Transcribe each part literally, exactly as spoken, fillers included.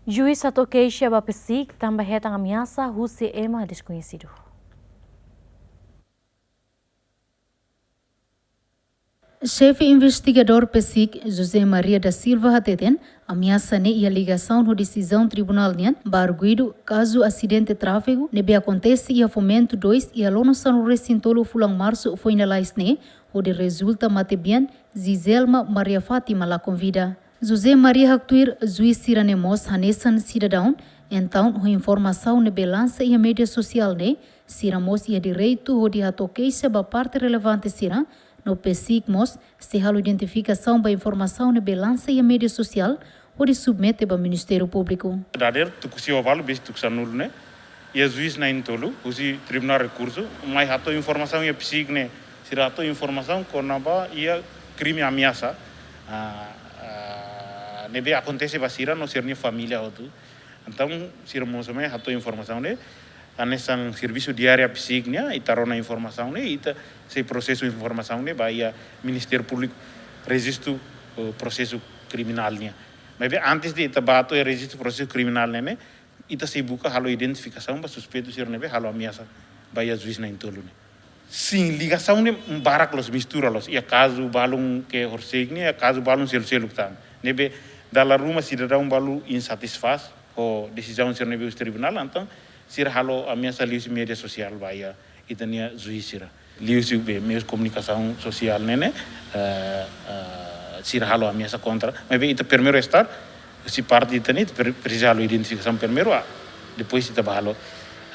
Juís hato'o keixa ba PCIC tanba hetan ameasa husi ema deskoñesidu. Xefe investigadór PCIC, José Maria da Silva hateten, ameasa ne'e iha ligasaun ho desizaun tribunál nian ba arguidu kazu asidente tráfiku ne'ebé akontese iha Fomento dois iha loron sanulu-resin-tolu fulan Marsu foin lalais ne'e, hodi rezulta matebian Giselma Maria Fátima lakon vida. José Maria haktuir juís sira-ne'e mós hanesan sidadaun, entaun ho informasaun ne'ebé lansa iha média sosiál ne'e, sira mós iha direitu hodi hato'o keixa ba parte relevante sira, no PCIC mós sei halo identifikasaun ba informasaun ne'ebé lansa iha média sosiál hodi submete ba Ministériu Públiku. Dadeer tuku sia ba balu, besik tuku sanulu ne'e, iha juís na'in-tolu husi Tribunál Rekursu mai hato'o informasaun iha PCIC ne'e, sira hato'o informasaun kona-ba iha krime ameasa, ah, ah, ne'ebé akontese ba sira no sira-nia família hotu. Entaun, sira mós mai hato'o informasaun ne'e, hanesan servisu diáriu PCIC nian, ita rona informasaun ne'e, ita sei prosesu informasaun ne'e ba iha Ministériu Públiku, rejistu, eh, prosesu kriminál nian. Maibé antes de ita ba to'o iha rejistu prosesu kriminál ne'e, ita sei buka halo identifikasaun ba suspeitu sira ne'ebé halo ameasa ba iha juís na'in-tolu ne'e. Sin, ligasaun ne'e barak loos, mistura loos. Iha kazu balun ke horisehik nian, iha kazu balun selu-seluk tan. Ne'ebé dala ruma sidadaun balu insatisfás ho desizaun sira ne'ebé husi tribunál, entaun sira halo ameasa liuhusi média sosiál ba iha ita-nia juís sira. Liuhusi be meius komunikasaun sosiál ne'e, eh, eh, sira halo ameasa kontra. Maibé ita primeiru estar, husi parte ita-nian, ita pre-, presiza halo identifikasaun primeiru, ah, depois ita ba halo,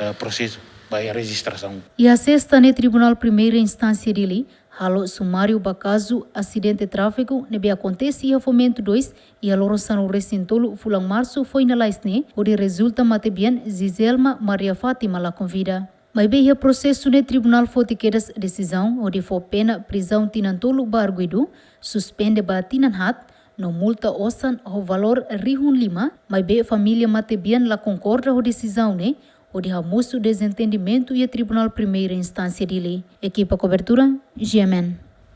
eh, prosesu ba iha rejistrasaun. Iha sesta ne'e Tribunál Primeira Instánsia Dili halo sumáriu ba kazu asidente tráfiku ne'ebé akontese iha Fomento dois iha loron sanulu-resin-tolu fulan Marsu foin lalais ne'e, hodi rezulta matebian Giselma Maria Fátima lakon vida. Maibé iha prosesu ne'e tribunál foti kedas desizaun hodi fó pena prizaun tinan tolu ba arguidu, suspende ba tinan haat, no multa osan ho valór rihun lima, maibé família matebian la konkorda ho desizaun ne'e, hodi hamosu dezentendimentu iha Tribunál Primeira Instánsia Dili. Ekipa kobertura, G M N.